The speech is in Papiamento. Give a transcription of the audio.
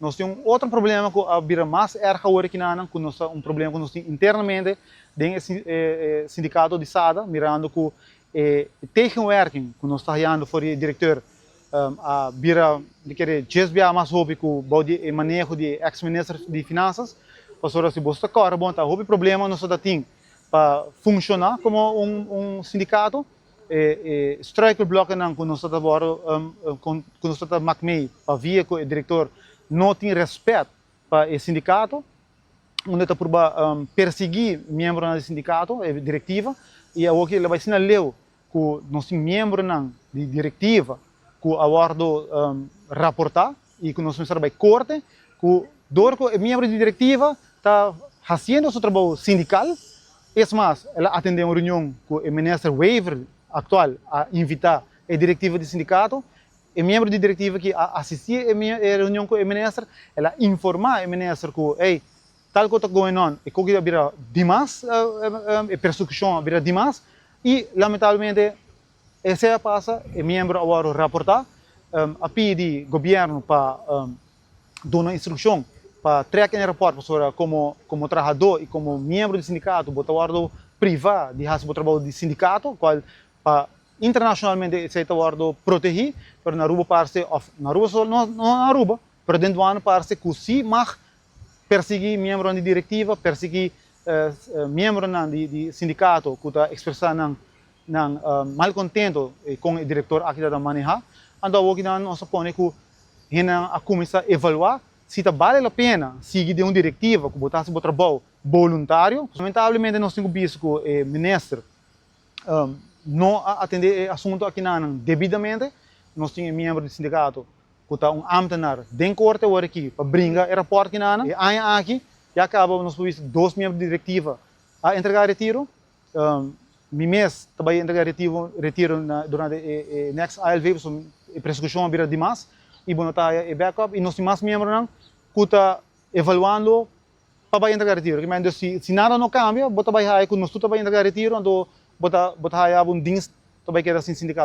Nos tin un otro problema ku a bira mas erg awor akinan, ku nos ta un problema ku nos tin internamente den e sindikato di SADA, mirando ku e tegenwerking ku nos ta hayando for di e direkteur a bira mi kere djes bia mas hopi ku bou di e maneho di e ex minister di finansas, pasobra si boso ta kòrda bon ta hopi problema nos ta tin pa funshoná komo un sindikato. E struikelblokkenan ku nos ta wòrdu ku nos ta mak mei pa via ku e direktor no tin rèspèt pa e sindikato, unda e ta purba persiguí miembronan di sindikato, e direktiva, i awor ki el a bai asina leu ku nos tin miembronan di direktiva ku a wòrdu raportá i ku nos mester a bai korte ku dor ku e miembro di direktiva ta hasiendo su trabou sindikal. Es mas, el a atendé un reunion ku e minister Wever aktual a invitá e direktiva di sindikato. E miembro di direktiva ki a asistí e reunion ku e minister, el a informá e minister ku, ey, tal ku ta going on, e koki a bira dimas, e persekushon a bira dimas i lamentablemente esei a pasa, e miembro a wòrdu raportá, a pidi gobièrnu pa duna instrukshon pa trek e rapòrt pasobra komo komo trahadó i komo miembro di sindikato bo ta wòrdu privá di hasi bo trabou di sindikato kual pa internashonalmente esei ta wòrdu protegí pero na Aruba parse òf na Aruba so no na Aruba pero den duana parse ku si mag persiguí miembronan di direktiva persiguí miembronan di sindikato ku ta ekspresá nan nan malcontento con e director aki ta maneha, anto awo kinan nos a pone cu hendenan a cuminsa evalua si ta bale la pena sigui den un directiva cu bo ta haci bo trabou boluntario. Lamentablemente nos tin cu bisa cu e minister no a atende e asunto akinanan debidamente. Nos tin e miembro di sindicato cu ta un ambtenaar den corte awor aki pa bringa e rapport akinanan. E aña aki ya caba nos por bisa dos miembro di directiva a entrega retiro. Mi mes ta bai entrega retiro retiro na durante e next ALV pasobra e persekushon a bira dimas i bo no ta haya e backup i nos tin mas miembronan ku ta evaluando pa bai entrega retiro. Kimen dus si si nada no kambia bo ta bai haya ku nos tur ta bai entrega retiro anto bo ta bo ta haya bo un dienst ta bai keda sin sindikato.